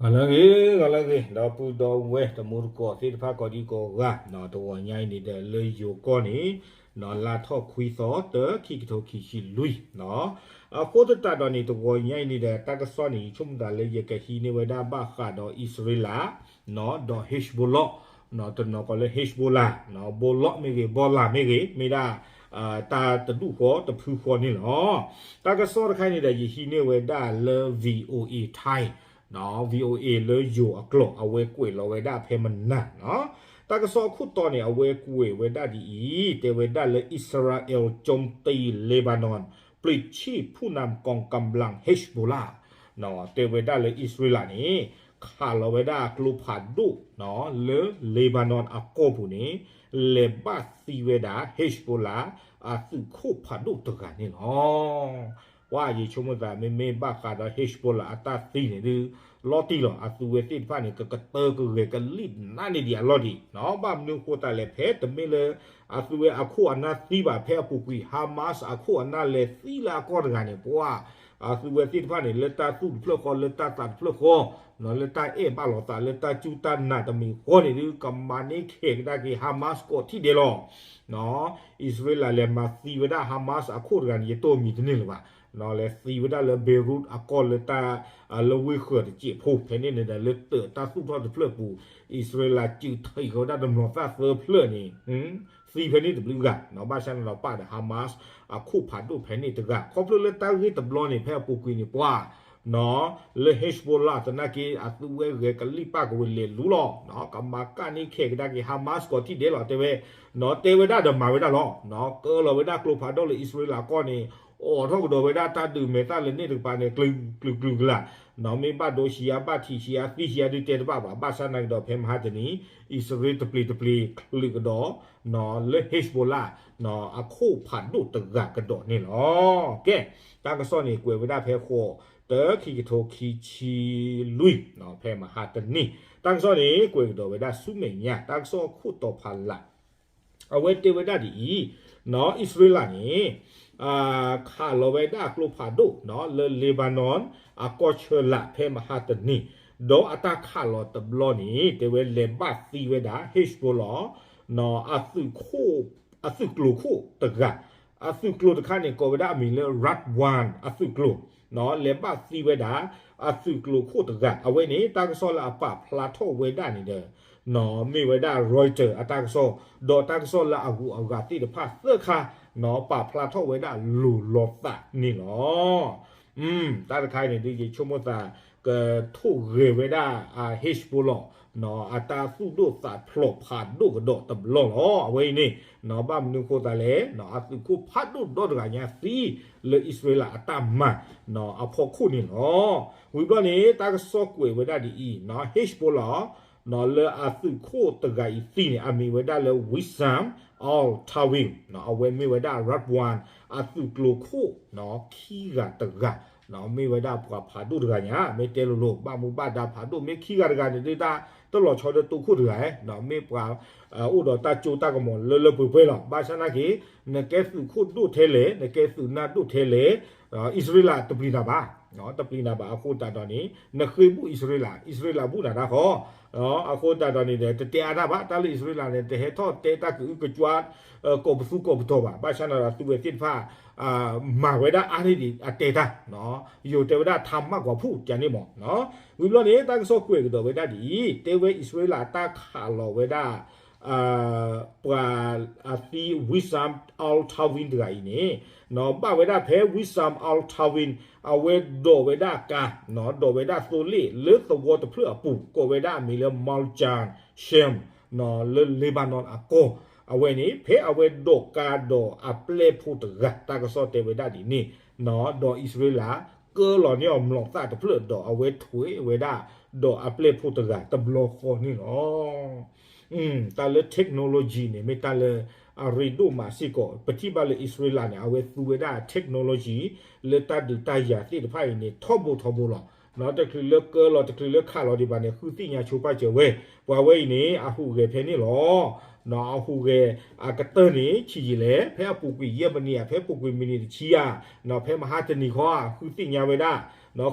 ဂီၤလၢအဂ့ၤ, ဂီၤလၢအဂ့ၤ ဒီပုၢ်ဒီဝဲၢ်တံၤသကိးသ့ၣ်တဖၣ်ကိးဒံကိးဂၤ, တဂီၤညါအံၤန့ၣ်ဒီးလၢယိၤကီၢ်န့ၣ်, လါထီၣ်ခွံသီ တၢ ခံကထိခံဆံလွံၢ်, အဃိသတးဒီးန့ၣ် တဂီၤညါအံၤန့ၣ်ဒီး တၢ်ကစီၣ်န့ၣ် ယဆိကမိၣ်သးလၢယကဟံးန့ၢ်ဝဲဒၣ်ဘၣ်ဃးဒီးအံၣ်စရ့လး ဒီး Hezbollah, တနီၤကိးလၢ Hezbollah, Bollah မ့ၢ်ဂ့ၤ Bollah မ့ၢ်ဂ့ၤ မ့ၢ်ဒၣ် တၢ်တဒူၣ်ဃီတဖုဃီန့ၣ်လီၤ. တၢ်ကစီၣ်တခါန့ၣ်ဒီး ယဟံးန့ၢ်ဝဲဒၣ်လၢ VOA Thai, VOA လၢယိၤအကျိာ် အဝဲကွဲးလီၤဝဲဒၣ်ဖဲမနၤ, တၢ်ကစီၣ်အခိၣ်တီန့ၣ် အဝဲကွဲးဝဲဒၣ်ဒ်အံၤ, တဲဝဲဒၣ်လၢ อิสราเอลโจมตีเลบานอน ปลิดชีพผู้นำกองกำลัง Hezbollah, တဲဝဲဒၣ်လၢအံၣ်စရ့လးန့ၣ် ခးလီၤဝဲဒၣ်ကျိဖးဒိၣ် လၢ Lebanon အကီၢ်ပူၤန့ၣ် လဲၤဘၣ်သံဝဲဒၣ် Hezbollah အသုးခိၣ်ဖးဒိၣ်တဂၤန့ၣ်လီၤ. ပှၤယဆိကမိၣ်သး မ့မ့ၢ်ဘၣ်ဃးဒီး Hezbollah အတၢ်သံန့ၣ်ဒုး လီၤတံၢ်လီၤ. အသုဝဲသ့ၣ်တဖၣ်န့ၣ် ကကတၢၢ်ကဂဲၤကလံၣ်နးန့ၢ်ဒံးအလီၢ်ဒံး, ဘၣ်မနုၤအဃိသတးလဲၣ် ဖဲတမ့ၢ်လၢ အသုဝဲအခိၣ်အနၢ်သံဘၣ် ဖဲအပူၤကွံာ် Hamas အခိၣ်အနၢ်လဲၤသံလၢအကီၢ်တဂၤန့ၣ် ပှၤ အသုဝဲသ့ၣ်တဖၣ်န့ၣ် လၢတၢ်သူၣ်တဖျၢၣ်ဃီ လၢတၢ်သးတဖျၢၣ်ဃီ, လၢတၢ်အဲၣ်ဘၣ်လိာ်သး လၢတၢ်စူၢ်တၢ်နာ်တမံၤဃီန့ၣ်ဒုး ကမၤန့ၢ်ခဲကဒါက့ၤ Hamas ကိးထံၣ်ဒဲးလီၤ. အံၣ်စရ့လးလဲၤမၤသံဝဲဒၣ် Hamas အခိၣ်တဂၤန့ၣ် ယတိၢ်မံၤတန့ၢ်လၢၤဘၣ်, လဲၤသံဝဲဒၣ်လၢ Beirut အကီၢ်လၢတၢ် လၢဝ့ၢ်ဃၢၤတစဲးဖိ ဖဲန့ၣ်န့ၣ်ဒီး လၢတၢ်သူၣ်ထီၣ်တဖျၢၣ်ပူၤ အံၣ်စရ့လးစုးထံးဃီဝဲဒၣ်တမျိာ်သၣ်သၢဖျၢၣ်န့ၣ် သံဖဲန့ၣ်တဘျုးဂၤ, ဘၣ်ဆၣ်န့ၣ်ဒီးပာ်ဒီး Hamas အခိၣ်ဖးဒိၣ်ဖဲန့ၣ်တဂၤ, ခီဖျိလၢတၢ်ဂ့ၢ်တဘျီန့ၣ် ဖဲအပူၤကွံာ်န့ၣ် ပှၤ လၢ Hezbollah သနာ်က့ အသုဝဲဂဲၤကလံၣ်ပာ်ကဝဲၤလဲၤလူလီၤ, ကမၤကၣ်န့ၢ်ခဲကဒါက့ၤ Hamas ကိးထံၣ်ဒဲးလီၤ တဲဝဲ, တဲဝဲဒၣ်ဒီးမၤဝဲဒၣ်လီၤ, ကၢလီၤဝဲဒၣ်ကျိဖးဒိၣ်လၢအံၣ်စရ့လးကီၢ်န့ၣ် အိးထီၣ်ကဒီးဝဲဒၣ်တၢ်ဒုးမဲာ်သၣ်လၢန့ၣ်တကပၤန့ၣ် ကလုာ်ကလုာ်ကလုာ်ကလာ်, မ့ၢ်ဘၣ်ဒိဆံးအါဘၣ်ထံးဆံးအါသံဆံးအါဒုးတဲတဘၣ်ဘၣ်, ဘၣ်ဆၣ်သနာ်က့ဒီး ဖဲမဟါတနံၤ အံၣ်စရ့လးတပျံၤတပျ့ၤချုးကဒီး လၢ Hezbollah အခိၣ်ဖးဒိၣ်တဂၤကဒီးန့ၣ်လီၤ. ကဲ, တၢ်ကစီၣ်န့ၣ် ကွဲးဝဲဒၣ်ဖဲဃိး တၢ ခံကထိခံဆံလွံၢ် ဖဲမဟါတနံၤ, တၢ်ကစီၣ်န့ၣ် ကွဲးကဒီးဝဲဒၣ်ဆူမဲာ်ညါ တၢ်ကစီၣ်ခိၣ်တီဖးလး အဝဲတဲဝဲဒၣ်ဒ်အံၤ, အံၣ်စရ့လးန့ၣ် ခးလီၤဝဲဒၣ်ကျိဖးဒိၣ် လၢ Lebanon အကီၢ်ဆၢလာ် ဖဲမဟါတနံၤ, ဒီးအတၢ်ခးလီၤတဘျီန့ၣ် တဲဝဲလဲၤဘၣ်သံဝဲဒၣ် Hezbollah အသုးခိၣ် အသုးကျိၤခိၣ်တဂၤ, အသုးကျိၤတခါန့ၣ် ကိးဝဲဒၣ်အမံၤလၢ Radwan အသုးကျိၤ, လဲၤဘၣ်သံဝဲဒၣ် အသုးကျိၤခိၣ်တဂၤ, အဝဲန့ၣ် တၢ်ကစီၣ်လၢအပာ်ဖျါထီၣ်ဝဲဒၣ်န့ၣ်ဒီး မ့ၢ်ဝဲဒၣ် Reuters အတၢ်ကစီၣ်, ဒီးတၢ်ကစီၣ်လၢအဂုၤအဂၤသ့ၣ်တဖၣ်သၢခါ ပာ်ဖျါထီၣ်ဝဲဒၣ်လိၤလိၤသးန့ၣ်လီၤ. တၢ်တခါအံၤန့ၣ်ဒုး ယဆိကမိၣ်သး ကထိၣ်ဂဲၤဝဲဒၣ် Hezbollah အတၢ်သူၣ်ဒိၣ်သးဖျိးဖးဒိၣ်ကဒီးတဘျီလီၤ. အဝဲအံၤန့ၣ် ဘၣ်မနုၤဃိသးလဲၣ်, အသုးခိၣ်ဖးဒိၣ်ဒီတဂၤညါသံ လၢအံၣ်စရ့လးအတၢ်မၤ အဖီခိၣ်န့ၣ်လီၤ. ဝံၤဘျီန့ၣ် တၢ်ကစီၣ်ကွဲးဝဲဒၣ်ဒ်အံၤ, Hezbollah လၢအသုးခိၣ်တဂၤအံၤသံန့ၣ် အမံၤဝဲဒၣ်လၢ Wissam al-Tawil, အဝဲမ့ၢ်ဝဲဒၣ် Radwan အသုးကျိၤခိၣ် ခံဂၤတဂၤ, မ့ၢ်ဝဲဒၣ်ပှၤဖးဒိၣ်တဂၤညါ, မ့ၢ်တဲလိၤလိၤ ဘၣ်မူဘၣ်ဒါဖးဒိၣ် မ့ၢ်ခံဂၤတဂၤန့ၣ်ဒုး တၢ်တလီၤဆီဒီးတိခိၣ်တဂၤ, မ့ၢ်ပှၤ အိၣ်ဒီးတၢ်ကၠိတၢ်ကမီၤလၢလၢပှဲၤပှဲၤလီၤ. ဘၣ်ဆၣ်နာ်က့ နကဲသုးခိၣ်ဒိၣ်ထဲလဲၣ်, နကဲသုးနၢ်ဒိၣ်ထဲလဲၣ်, အံၣ်စရ့လးတပျံၤနၤဘၣ်, တပျံၤနၤဘၣ်. အဃိသတးဒီးန့ၣ် နဃ့ဘူၣ်အံၣ်စရ့လး, အံၣ်စရ့လးဘူၣ်နၤတၢ်ဃီ, အဃိသတးဒီးန့ၣ်ဒီး တတဲအါတၢ်ဘၣ်, တၢ်လၢအံၣ်စရ့လးန့ၣ် တဟဲထီၣ်တဲတၢ်ကအုကကွါ ကိးပသူကိးပတီၤဘၣ်. ဘၣ်ဆၣ်န့ၣ်ဒီး သုးဝဲသ့ၣ်တဖၣ် မၤဝဲဒၣ်အါန့ၢ်ဒံးအတဲတၢ်, ယိၤတဲဝဲဒၣ် ထါမၢ်ကွၢ်ဖူၣ် ကန့ၣ်မး. ဝံၤဘျီန့ၣ် တၢ်ကစီၣ်ကွဲးကဒီးဝဲဒၣ်ဒ်အံၤ, တဲဝဲအံၣ်စရ့လးတၢ်ခးလီၤဝဲဒၣ် ပှၤအသံ Wissam al-Tawil တဂၤအံၤန့ၣ်, ဘၣ်ဝဲဒၣ်ဖဲ Wissam al-Tawil အဝဲဒိးဝဲဒၣ်ကါ, ဒိးဝဲဒၣ်သိလ့ၣ်လၢသဝီတဖျၢၣ်အပူၤ ကိးဝဲဒၣ်အမံၤလၢ Marjan Shem လၢ Lebanon အကီၢ်, အဝဲန့ၣ် ဖဲအဝဲဒိးကါဒီးအပျဲၢ်ဖိတဂၤ တၢ်ကစီၣ်တဲဝဲဒၣ်ဒ်န့ၣ်, ဒီးအံၣ်စရ့လး ကၢလီၤန့ၢ်အီၤမျိာ်သၣ်တဖျၢၣ်ဒီးအဝဲထွဲဝဲဒၣ် ဒီးအပျဲၢ်ဖိတဂၤတဘျီဃီန့ၣ်လီၤ. တၢ်လၢ technology န့ၣ် မ့ၢ်တၢ်လၢအရ့ဒိၣ်မးစ့ၢ်ကီး, ပထံၣ်ဘၣ်လၢအံၣ်စရ့လးန့ၣ် အဝဲသူဝဲဒၣ် technology လၢတၢ်ဒုးတၢ်ယၤသ့ၣ်တဖၣ်အံၤန့ၣ် ထီဘိထီဘိလီၤ. တချုးလၢကၢလီၤ တချုးလၢခးလီၤဒံးဘၣ်န့ၣ် ဃုသ့ၣ်ညါဆိပာ်စၢၤဝဲ, ပှၤဝဲအံၤန့ၣ် အဟူးဂဲၤဖဲန့ၣ်လီၤ. အဟူးဂဲၤအကတၢၢ်န့ၣ် ဆံးယံာ်လဲၣ်, ဖဲအပူၤကွံာ်ယဲၢ်မံးနံးဧါ, ဖဲအပူၤကွံာ်မံးနံးတဆံဧါ, ဖဲမဟါတနံၤဃီဧါ, ဃုသ့ၣ်ညါဝဲဒၣ်,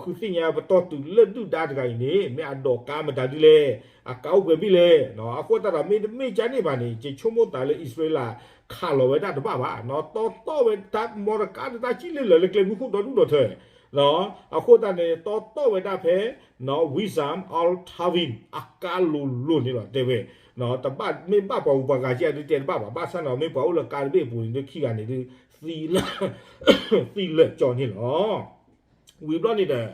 ဃုသ့ၣ်ညါပတီၢ်တုၤလၢဒုၣ်ဒါတဂၤအံၤန့ၣ် မ့ၢ်အဒိးကါမတၤဒ်လဲၣ်, အကါအိၣ်ပှဲၤဘ့ၣ်လဲၣ်, အဃိသတးဒီး မ့တမ့ၢ်ကန့ၣ်ဘၣ်န့ၣ် ယဆိကမိၣ်သးလၢအံၣ်စရ့လး ခးလီၤဝဲဒၣ်တဘၣ်ဘၣ်, တီတီဝဲတၢ် မော်တော်ကား တၢ်ကံၣ်လၢလၢာ်လၢကျဲမုၢ်ခိၣ်ဒီဒူၣ်ဒီထၢ အဃိသတးန့ၣ် တီတီဝဲဒၣ်ဖဲ Wissam Al Tawi အကါလိၤလိၤန့ၣ်လီၤ တဲဝဲ, တဘၣ်မ့ၢ်ဘၣ်ပှၤဂုၤပှၤဂၤကဲဒုးတဲတဘ၁ၣ်ဘၣ်, ဘၣ်ဆၣ်န့ၣ် မ့ၢ်ပှၤအိၣ်လၢကါတဘ့ၣ်အပူၤန့ၣ်ဒုး ခံဂၤန့ၣ်ဒုး သံလၢာ်ကၠီန့ၣ်လီၤ. ဝံၤဘျီန့ၣ်ဒီး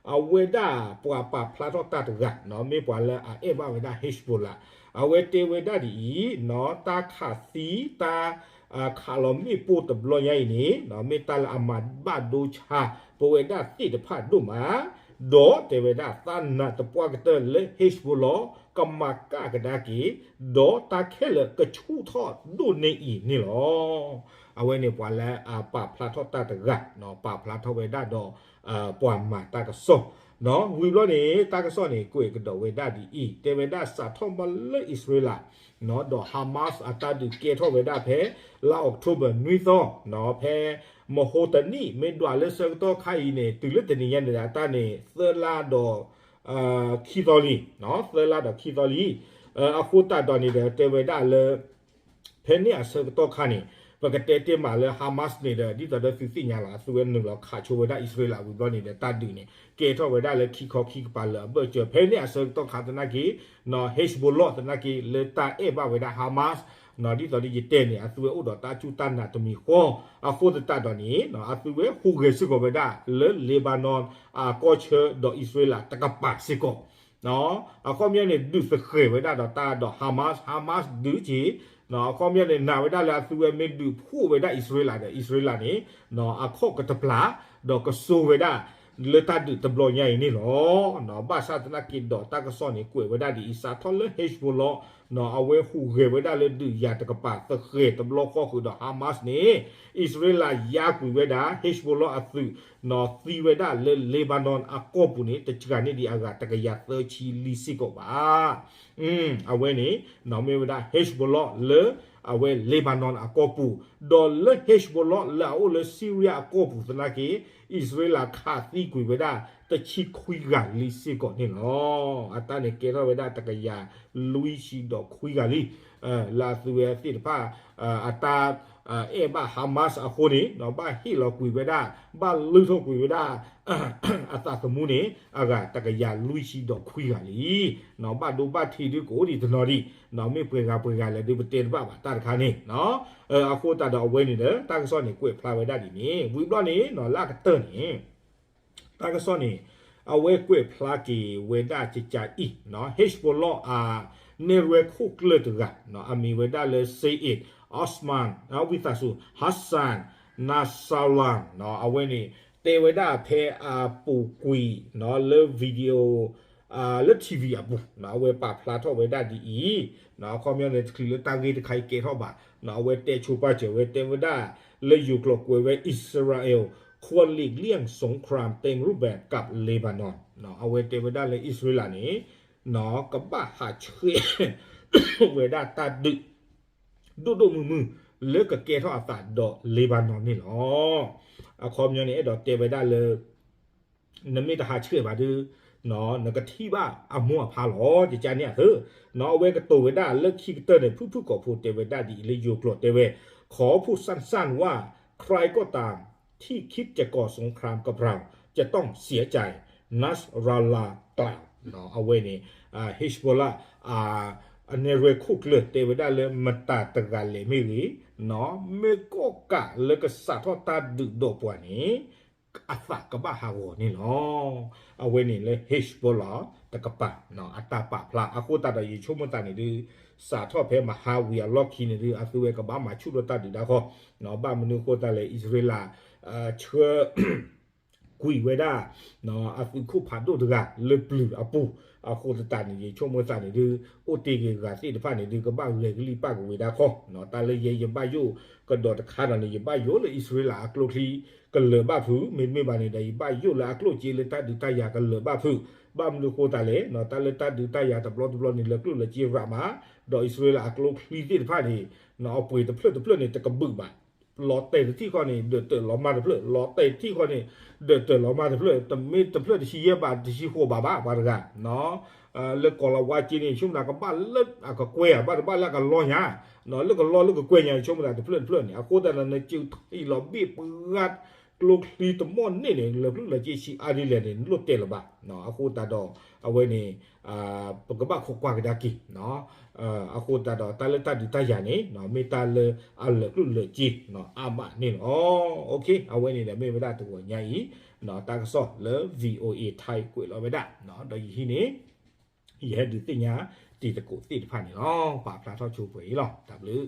အဝဲဒၣ်ပှၤပာ်ဖျါထီၣ်တၢ်တဂၤ မ့ၢ်ပှၤလၢအအဲၣ်ဘၣ်ဝဲဒၣ် Hezbollah အဝဲတဲဝဲဒၣ်ဒ်အံၤ, တၢ်ခးသံ တၢ်ခးလီၤမ့ၣ်ပိၢ်တဘျီညါအံၤန့ၣ် မ့ၢ်တၢ်လၢအမၤဘၣ်ဒိဆါ ပဝဲဒၣ်သ့ၣ်တဖၣ်ဒိၣ်မး, ဒီးတဲဝဲဒၣ်သးနးတပှၢ်ကတၢၢ်လၢ Hezbollah ကမၤကၣ်ကဒါက့ၤ, ဒီးတၢ်ခဲလၢာ်ကဆူၣ်ထီၣ်ဒိၣ်န့ၢ်အံၤန့ၣ်လီၤ. အဝဲန့ၣ်ပှၤလၢအပာ်ဖျါထီၣ်တၢ်တဂၤ, ပာ်ဖျါထီၣ်ဝဲဒၣ်ဒီး ပှၤမၤတၢ်ကစီၣ်, ဝံၤဘျီန့ၣ် တၢ်ကစီၣ်န့ၣ် ကွဲးကဒီးဝဲဒၣ်ဒ်အံၤ, တဲဝဲဒၣ်စးထီၣ်မးလၢအံၣ်စရ့လး ဒီး Hamas အတၢ်ဒုးကဲထီၣ်ဝဲဒၣ်ဖဲ လါအီးကထိဘၢၣ်နွံသီ, ဖဲမဟိတနံၣ် မ့ၢ်ဒွးလၢဆၢကတီၢ်ခါအံၤန့ၣ် တုၤလၢတနံၤညါန့ၣ်ဒီး အတၢ်န့ၣ် သၢလါဒီး ခံသီလံ, သၢလါဒီးခံသီလံ, အဃိသတးဒီးန့ၣ်ဒီး တဲဝဲဒၣ်လၢ ဖဲန့ၣ်အဆၢကတီၢ်ခါန့ၣ် ပကတဲတ့ၢ်မးလၢ Hamas န့ၣ်ဒီး ဒ်သိးဒီးသုသ့ၣ်ညါလီၤ အသုဝဲနုာ်လီၤခးဆိဝဲဒၣ်အံၣ်စရ့လးဝံၤဘျီန့ၣ်ဒီး တၢ်ဒုးန့ၣ် ကဲထီၣ်ဝဲဒၣ်လၢခံခီခံကပၤလၢအဘၢၣ်စၢၤ, ဖဲန့ၣ်အဆၢကတီၢ်ခါသနာ်က့ Hezbollah သနာ်က့ လၢတၢ်အဲၣ်ဘၣ်ဝဲဒၣ် Hamas ဒ်သိးဒီးယတဲန့ၣ် အသုဝဲအိၣ်ဒီးတၢ်စူၢ်တၢ်နာ်တမံၤဃီ, အဃိသတးဒီးန့ၣ် အသုဝဲဟူးဂဲၤစ့ၢ်ကီးဝဲဒၣ်လၢ Lebanon အကီၢ်ဆၢဒီးအံၣ်စရ့လးတကပၤစ့ၢ်ကီး အခီပညီန့ၣ် ဒုးသဃဲၤဝဲဒၣ်ဒီးတၢ်ဒီး Hamas, Hamas ဒုးက့ၤ, အခီပညီန့ၣ် နာ်ဝဲဒၣ်လၢအသုဝဲမ့ၢ်ဒုးဖှိၣ်ဝဲဒၣ်အံၣ်စရ့လးဒီး အံၣ်စရ့လးန့ၣ် အခီၣ်ကတပျၢ် ဒီးကစိာ်ဝဲဒၣ် လၢတၢ်ဒုးတဘျီညါအံၤန့ၣ်လီၤ. ဘၣ်ဆၣ်သနာ်က့ဒီးတၢ်ကစီၣ်န့ၣ် ကွဲးဝဲဒၣ်ဒ်အံၤ စးထီၣ်လၢ Hezbollah အဝဲဟူးဂဲၤဝဲဒၣ်လၢဒုးယၤတကပၤသဃဲၤတဘျီဃီဃုာ်ဒီး Hamas န့ၣ် အံၣ်စရ့လးယါကွံာ်ဝဲဒၣ် Hezbollah အသုး သံဝဲဒၣ်လၢ Lebanon အကီၢ်ပူၤန့ၣ် တစှၤန့ၢ်ဒံးအဂၤတကယၤသၢဆံလံစ့ၢ်ကီးဘၣ်. အဝဲန့ၣ် မ့ၢ်ဝဲဒၣ် Hezbollah လၢအဝဲ Lebanon အကီၢ်ပူၤ, ဒီးလၢ Hezbollah လၢအအိၣ်လၢ Syria အကီၢ်ပူၤသနာ်က့ အံၣ်စရ့လးခးသံကွံာ်ဝဲဒၣ် တဆံခွံဂၤလံစ့ၢ်ကီးန့ၣ်လီၤ. အတၢ်န့ၣ်ကဲထီၣ်ဝဲဒၣ်တကယၤလွံၢ်ဆံဒီးခွံဂၤလံ လၢအသုဝဲသ့ၣ်တဖၣ် အတၢ်အဲၣ်ဘၣ် Hamas အဃိန့ၣ် ဘၣ်ဟ့ၣ်လီၤကွံာ်ဝဲဒၣ် ဘၣ်လုၢ်ထီၣ်ကွံာ်ဝဲဒၣ် အသးသမူန့ၣ် အဂၤတကယၤလွံၢ်ဆံဒီးခွံဂၤလံ. ဘၣ်ဒိဘၣ်ထံးဒုးကအိၣ်ဒံးတနီၤဒံး, မ့ၢ်ပှဲၤဂၤပှဲၤဂၤလဲၣ်ဒုးပတဲတဘၣ်ဘၣ်တၢ်တခါန့ၣ်, အဃိသတးဒီးအဝဲန့ၣ်ဒီး တၢ်ကစီၣ်န့ၣ်ကွဲးဖျါဝဲဒၣ်ဒ်န့ၣ် ဝံၤဘျီန့ၣ် လၢအကတၢၢ်န့ၣ် တၢ်ကစီၣ်န့ၣ် အဝဲကွဲးဖျါက့ၤဝဲဒၣ်ကကးအံၤ Hezbollah အနဲၣ်ရွဲၣ်ခိၣ်ကျၢၢ်တဂၤ အမံၤဝဲဒၣ်လၢ Said Osman ဝံသးစူၤ Hassan Nasrallah အဝဲန့ၣ် တဲဝဲဒၣ်ဖဲအပူၤကွံာ် လၢ video လၢ ထံၣ်ဝံၤ အပူၤ အဝဲပာ်ဖျါထီၣ်ဝဲဒၣ်ဒ်အံၤ, အခီပညီန့ၣ် တချုးလၢတၢ်ဂ့ၢ်တခါအံၤကဲထီၣ်ဘၣ် အဝဲတဲဆိပာ်စၢၤဝဲ တဲဝဲဒၣ် လၢယိၤကျိာ်ကွဲးဝဲ อิสราเอล ควรหลีกเลี่ยงสงครามเต็มรูปแบบกับเลบานอน အဝဲတဲဝဲဒၣ်လၢအံၣ်စရ့လးန့ၣ် ကဘၣ်ဟးဆှဲး ဝဲဒၣ်တၢ်ဒုး ဒိၣ်ဒိၣ်မုၢ်မုၢ် လၢကကဲထီၣ်အသးဒီး Lebanon န့ၣ်လီၤ. အခီပညီန့ၣ် အဲၣ်ဒိးတဲဝဲဒၣ်လၢ နမ့ၢ်တဟးဆှဲးဘၣ်ဒီး နကထံၣ်ဘၣ်အမိၢ်အဖါလီၤ ကကးန့ၣ်အသိး, အဝဲကတိၤဝဲဒၣ်လၢခံကတၢၢ်န့ၣ် ဖုၣ်ဖုၣ်ကိာ်ဖိတဲဝဲဒၣ်ဒ်အံၤ လၢယိၤကျိာ်တဲဝဲ ขอพูดสั้นๆว่า ใครก็ตามที่คิดจะก่อสงครามกับเราจะต้องเสียใจ Nasrallah กล่าว အဝဲန့ၣ် Hezbollah အနဲၣ်ရွဲၣ်ခိၣ်ကျၢၢ်တဲဝဲဒၣ်လၢ မတၤတဂၤလဲၣ်မ့ၢ်ဂ့ၤ, မ့ၢ်ကီၣ်ကးလၢကစးထီၣ်တၢ်ဒုးဒီးပှၤန့ၣ် အသးကဘၣ်ဟးဂီၤန့ၣ်လီၤ. အဝဲန့ၣ်လၢ Hezbollah တကပၤ အတၢ်ပာ်ဖျါ အဃိသတးဒီးယဆိကမိၣ်သးန့ၣ်ဒုး စးထီၣ်ဖဲမဟါဝံၤအလီၢ်ခံန့ၣ်ဒုး အသုဝဲကဘၣ်မၤဆူၣ်ထီၣ်တၢ်ဒုးတၢ်ဃီ, ဘၣ်မနုၤအဃိသတးလဲၣ် အံၣ်စရ့လး ဆှၢ ကွံာ်ဝဲဒၣ် အသုးခိၣ်ဖးဒိၣ်တဂၤလၢပျုၤအပူၤ, အဃိသတးန့ၣ် ယဆိကမိၣ်သးန့ၣ်ဒုး အိၣ်တ့ၢ်ဂ့ၤဂၤသ့ၣ်တဖၣ်န့ၣ်ဒုး ကဘၣ်ဂဲၤကလံၣ်ပၣ်ကဝ့ၤဒၣ်ခီ, တၢ်လၢယဲယဘၣ်ယိၣ်ကဒီးတခါဒီးန့ၣ် ယဘၣ်ယိၣ်လၢအံၣ်စရ့လးအကျိချံ ကလၢၤဘၣ်ဖုး, မ့တမ့ၢ်ဘၣ်န့ၣ်ဒီး ယဘၣ်ယိၣ်လၢအကျိၣ်စ့လၢတၢ်ဒုးတၢ်ယၤကလၢၤဘၣ်ဖုး, ဘၣ်မနုၤအဃိသတးလဲၣ်, တၢ်လၢတၢ်ဒုးတၢ်ယၤတဘျီတဘျီန့ၣ် လၢကျိၣ်လၢစ့ရးမး, ဒီးအံၣ်စရ့လးအကျိချံသ့ၣ်တဖၣ်န့ၣ် အပှ့ၤတဖျၢၣ်တဖျၢၣ်န့ၣ် တကဘုးဘၣ်. လီၤတဲာ်တထံၣ်ဃီန့ၣ် ဒၢးတၢၢ်လီၤမၢ်တဖျၢၣ်, လီၤတဲာ်တထံၣ်ဃီန့ၣ် ဒၢးတၢၢ်လီၤမၢ်တဖျၢၣ်, တမ့ၢ်တဖျၢၣ်တဆံယဲၢ်ဘး တဆံဃိးဘးဘၣ် ပှၤတဂၤ လၢကီၢ်လၤဝါစ့န့ၣ် ဆိကမိၣ်တၢ်ကဘၣ်လၢအကကွဲၢ်ဧါ, ဘၣ်တဘၣ်လၢအကလီၢ်ညါ, လၢကလီၢ်လၢကကွဲၢ်ညါ ဆိကမိၣ်တၢ်တဖျၢၣ်တဖျၢၣ်န့ၣ်, အဃိသတးဒီး နစုးထံၣ်လီၤဘ့ၣ်ပှၤကျိချံတမီၢ်န့ၣ်န့ၣ် လၢကျိၣ်လၢစ့ဆံးအါဒ်လဲၣ်န့ၣ် နလိၣ်တဲလၢၤဘၣ်. အဃိသတးဒီး အဝဲန့ၣ် ပကဘၣ်ခိးကွၢ်ကဒါက့ၤ အဃိသတးဒီး တၢ်လၢတၢ်ဒုးတၢ်ယၤန့ၣ် မ့ၢ်တၢ်လၢအလၢာ်ကျိၣ်လၢာ်စ့ အါမးန့ၣ်လီၤ. အဝဲန့ၣ်ဒီးမ့ၢ်ဝဲဒၣ်တဂီၤညါအံၤ တၢ်ကစီၣ်လၢ VOA Thai ကွဲးလီၤဝဲဒၣ်, ဒီးယဟံးန့ၢ် ယဟဲဒုးသ့ၣ်ညါတံၤသကိးသ့ၣ်တဖၣ်န့ၣ်လီၤ. ပာ်ဖျါထီၣ်ဆိပှဲၤအံၤလီၤ. တၢ်ဘျုး